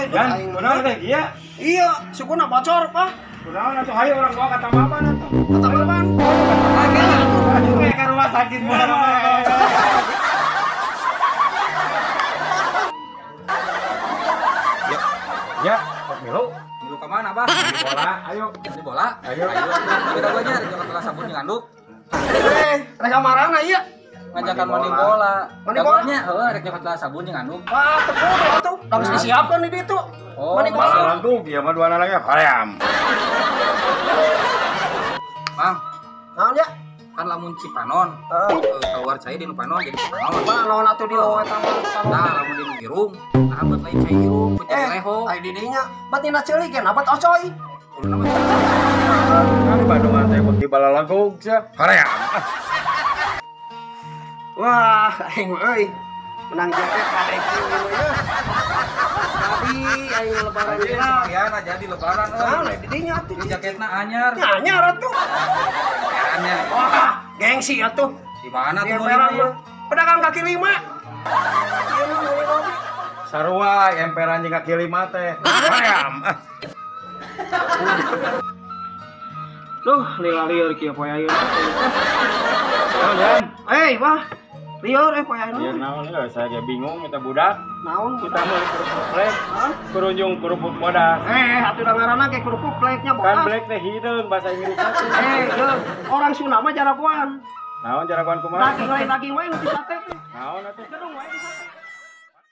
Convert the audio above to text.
Yan, kunaon teh ieu? Iya, sukuna bocor, Pak. Kunaon atuh hayu urang bawa ka Tambaban atuh. Ka Tambaban. Aduh, ka rumah sakit mah. Ya, ya, milu. Milu ka mana, Bah? Di bola, ayo. Di bola? Ayo. Ayo. Kita gua nya rek nyokot sabun jeung anduk. Rek ka marana ieu? Ngajakan mandi bola. Mandi bola nya heuh rek nyokot sabun jeung anduk. Wah, teu kudu atuh. Da geus disiapkeun di ditu. Oh, mandi bola. Langkung ieu mah duana lagi hoream. Mang, naon ya? Kan lamun Cipanon, keluar cai di nu panon jadi Cipanon. Panon atuh di loe eta mah. Nah, lamun di nu irung, nah bet lain cai irung, bet jadi leho. Ai di dinya, bat dina ceulik ge nabat ocoy. Kudu mah. Kan Bandungan teh di balalangkung sia. Hoream. Wah, aing euy. Menang jaket kadek ieu ya. Tadi aing lebaran lah. Ya, nah jadi lebaran euy. Nah, di dinya atuh. Di jaketna anyar. Ya, anyar atuh. Anyar. Wah, gengsi atuh. Di mana tuh emperan mah? Pedagang kaki lima. Ieu mah meuli kopi. Sarua emperan jeung kaki lima teh. Hoream. Duh, lila lieur kieu poe ayeuna. Naon, Eh, wah. Lieur poe ayeuna. Lieur naon euy, saya ge bingung eta budak. Naon kita meuli kerupuk black. Kurunjung kerupuk bodas. Atuh da ngaranna ge kerupuk blacknya bodas. Kan black teh hideung bahasa Inggrisna teh. Orang Sunda mah jaragoan. Naon jaragoan kumaha? Daging lain daging wae nu di sate teh. Naon atuh? Gedung wae di sate.